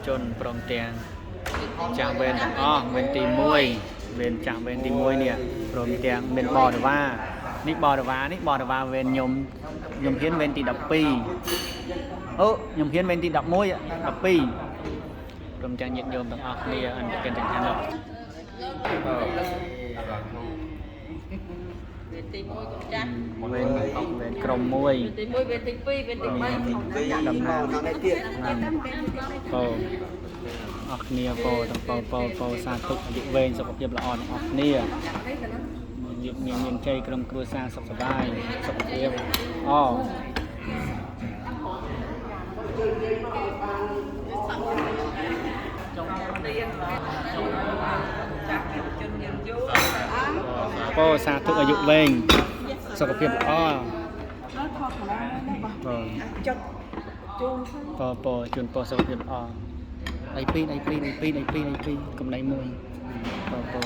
ជនព្រមទាំងចាស់វេនទាំងអស់វេនទី1វេនចាស់វេនទី1នេះព្រមទាំងមានបរិវារនេះបរិវារនេះបរិវារវេនញោមញោមហ៊ានវេនទី12អូញោមហ៊ានវេនទី11 12ព្រមទាំងញាតិញោមទាំងអស់គ្នាអន្តកិនទាំងខាងនោះ វេនទី1កុំចាស់ វេនវេនក្រុមមួយ វេនទី1វេនទី2វេនទី3 តំណាង ខាងនេះទៀត ពោអស់គ្នាពោទាំងពោពោពោសាធុអាយុវែងសុខភាពល្អទាំងអស់គ្នាមានមានមានជ័យក្រុមគ្រួសារសុខសប្បាយសុខភាពអ ចាស់ជនញៀនយូរ ពោសាធុអាយុវែងសុខភាពល្អពោ ចុចជូន ពោពោជូនពោសុខភាពល្អដៃពីរដៃពីរដៃពីរដៃពីរដៃពីរកំដៃមួយពោពោ